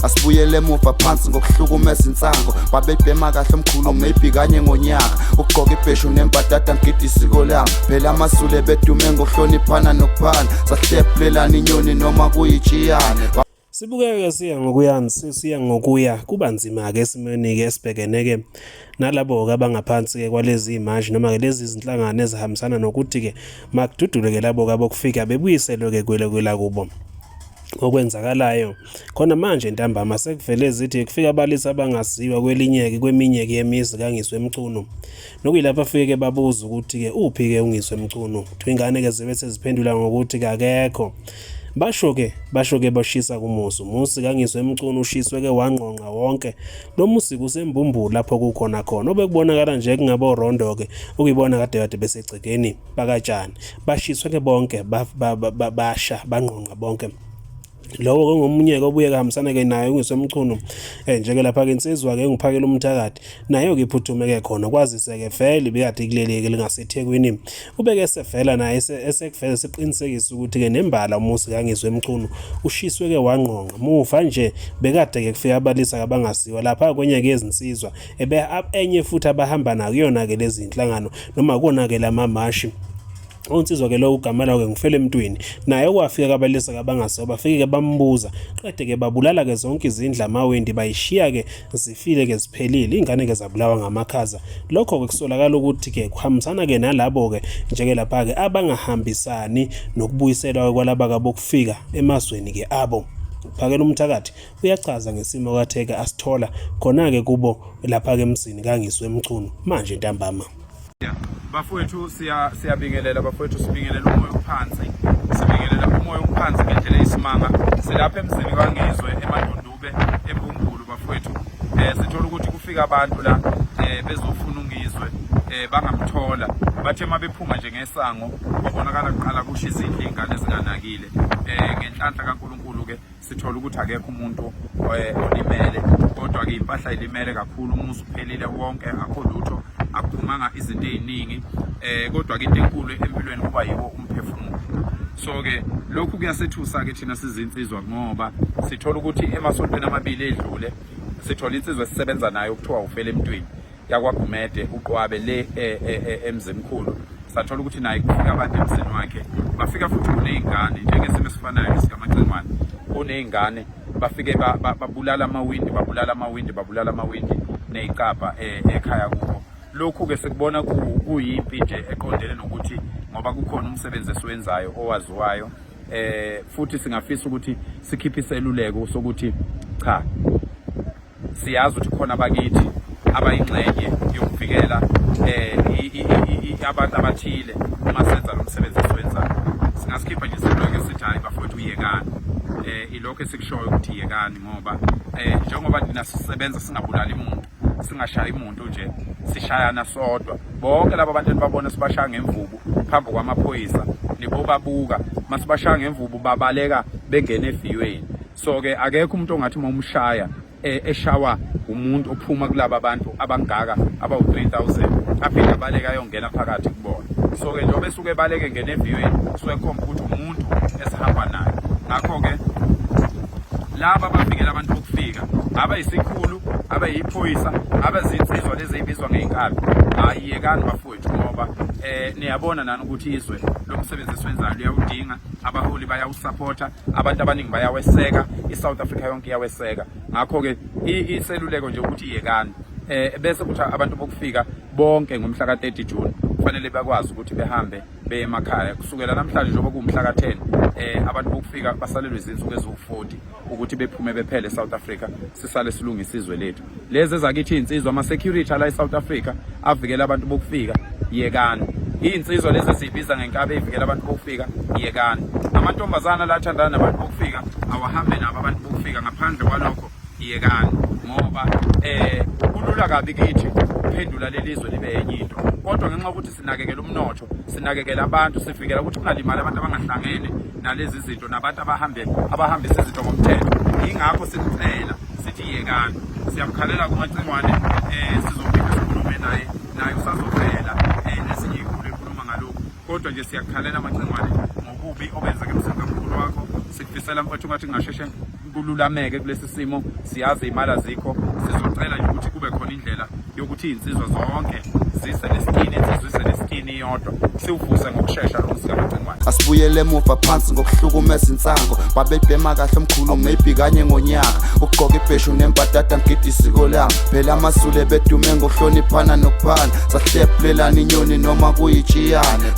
Asibuyele emuva phansi ngokuhlukumeza insango. Babebhema kahle omkhulu, maybe kanye ngonyaka. Ukugqoka ibheshu nembadada, ngigida isiko lami. Phela amaZulu ebedume ngokuhloniphana nokuphana. Sahlephulelana inyoni noma kuyitshiyane. Sibukeke siya ngokuya siya ngokuya kuba nzima-ke esimweni-ke esibhekene-ke nalabo-ke abangaphansi-ke kwalezi manje noma-ke lezi zinhlangano ezihambisana nokuthi-ke makududulwe-ke labo-ke abokufika bebuyiselwe-ke kwelakubo. Okwenzakalayo khona manje ntambama sekuvele zithi kufika abalisa abangaziwa kwelinye-ke kweminye-ke yemizi kaNgizwe Mchunu, nokuyilapho afike-ke babuza ukuthi-ke uphi-ke uNgizwe Mchunu. Kuthiwa ingane-ke zibe seziphendula ngokuthi-ke akekho. Basho-ke basho-ke bashisa kumuzi. Umuzi kaNgizwe Mchunu ushiswe-ke wangqongqa wonke. Lo muzi kuseMbumbulu lapho kukhona khona. Obekubonakala nje kungaborondo-ke ukuyibona kade kade besegcekeni bakatshani. Bashiswe-ke bonke basha bangqongqa bonke. Lowo ke ngomunye ke obuye kahambisana ke naye uNgizwe Mchunu, njeke lapha ke insizwa ke enguphakela umthakathi nayo ke iphuthume ke khona, kwazise ke vele ibikade kuleli ke lingaseThekwini. Ubeke esevela naye esekuveza siqinisekisa ukuthi ke nembala umuzi kaNgizwe Mchunu ushiswe ke wangqongqa. Muva nje bekade ke kufika abalisa abangaziwa lapha kwenye ke izinsizwa ebe enye futhi abahamba nayo kuyona ke lezi inhlangano noma kona ke lamamashi. Unsizwa ke lo ugama lakhe ngufele emntwini, naye okwafika kabalisa kabangaziwa bafike ke bambuza, qede ke babulala ke zonke izindlu amawindi bayishiya ke zifile ke ziphelile, ingane ke zabulawa ngamakhaza. Lokho ke kusolakala ukuthi ke kuhambisana ke nalabo ke njeke lapha ke abangahambisani nokubuyiselwa kwalaba kabokufika emazweni ke abo. Phakela umthakathi uyachaza ngesimo katheke asithola khona ke kubo lapha ke emzini kaNgizwe Mchunu manje ntambama. Bafowethu, siyabingelela bafowethu, sibingelela umoya ophansi, sibingelela umoya ophansi ngendlela eyisimanga. Silapha emzini kaNgizwe eMadundube eMbumbulu bafowethu. Sithola ukuthi kufika abantu la bezofuna uNgizwe, bangamthola. Bathe uma bephuma nje ngesango kwabonakala kuqala kusho izindlu iy'ngane ezinganakile. Ngenhlanhla kaNkulunkulu-ke sithola ukuthi akekho umuntu olimele, kodwa-ke impahla ilimele kakhulu, umuzi uphelile wonke, akho lutho, akuphumanga izinto ey'ningi, kodwa-ke into enkulu empilweni kuba yiwo umphefumulo. So-ke lokhu kuyasethusa-ke thina sizinsizwa, ngoba sithola ukuthi emasontweni amabili edlule sithola insizwa esisebenza nayo kuthiwa ufele emntwini yakwaGumede uQwabe le eMzimkhulu. Sathola ukuthi naye kufika abantu emzini wakhe, bafika futhi kuney'ngane njengesimo esifanayo esikamacingwane, kuney'ngane bafike babulala amawindi, babulala amawindi, babulala amawindi ney'cabha ekhaya kubo. Lokhu-ke sikubona kuyimpi nje eqondene nokuthi ngoba kukhona umsebenzi esiwenzayo owaziwayo, futhi singafisa ukuthi sikhiphe iseluleko sokuthi cha, siyazi ukuthi khona abakithi abayingxenye yokuvikela abantu abathile uma senza lo msebenzi esiwenzayo. Singasikhipha nje iseluleko esithi hhayi bafowethu, yekani. Ilokho esikushoyo ukuthi yekani, ngoba njengoba nina sisebenza singabulali muntu, singashayi muntu nje, sishayana sodwa. Bonke laba bantu enibabona sibashaya ngemvubu phambi kwamaphoyisa, nibobabuka masibashaya ngemvubu babaleka bengena efiyweni. So-ke akekho umuntu ongathi uma umshaya eshawa umuntu ophuma kulaba bantu abangaka abawu-3000 aphinde abaleke ayongena phakathi kubona. So-ke njengoba esuke ebaleke ngena eviyweni, suke ekhomba ukuthi umuntu esihamba naye. Ngakho-ke laba abavikela abantu bokufika, abayisikhulu, abayiphoyisa, abazinsizwa lezi ey'bizwa ngey'nkabi, hhayi yekani bafowethu, ngoba niyabona nani ukuthi izwe lomsebenzi esiwenzayo liyawudinga, abaholi bayawusaphotha, abantu abaningi bayaweseka, i-South Africa yonke iyaweseka. Ngakho-ke iseluleko nje ukuthi yekani. Bese kuthi abantu bokufika bonke ngomhla ka-30 June kufanele bakwazi ukuthi behambe beye emakhaya. Kusukela namhlanje njengoba kuwumhla ka-10, abantu bokufika basalelwe izinsuku eziwu-40 ukuthi bephume bephele e-South Africa, sisale silungisa izwe lethu. Lezi ezakithi iy'nsizwa, ama-security ala e-South Africa avikela abantu bokufika, yekani. Iy'nsizwa lezi esiyibiza ngenkabi ey'vikela abantu bokufika, yekani. Amantombazana la athandana nabantu bokufika, awahambe nabo abantu bokufika. Ngaphandle kwalokho yekani, ngoba kulula kabi kithi ukuphendula leli zwe libe enye into, kodwa ngenxa yokuthi sinakekela umnotho, sinakekela abantu, sivikela ukuthi kungalimali abantu abangahlangene nalezi zinto nabantu abahambisa izinto ngomthetho. Yingakho sikucela sithi yekani. Siyamkhalela kuMacingwane, sizophinde sikhulume naye, naye usazovela nezinye iy'khulu ekhuluma ngalokhu, kodwa nje siyakukhalela Macingwane ngobubi obenzeka emzini kamkhulu wakho. Sikufisela mfowethu ngathi kungasheshe Kululameke kulesi simo. Siyazi imali azikho, sizocela nje ukuthi kube khona indlela yokuthi iy'nsizwa zonke zise nesitini, insizwa ise nesitini iyodwa, siwuvuse ngokushesha lo mzi kaMacingwane. Asibuyele emuva phansi ngokuhlukumeza insango. Babebhema kahle omkhulu, maybe kanye ngonyaka. Ukugqoka ibheshu nembadada, ngigida isiko lami. Phela amaZulu bedume ngokuhloniphana nokuphana. Sahlephulelana inyoni noma kuyitshiyane.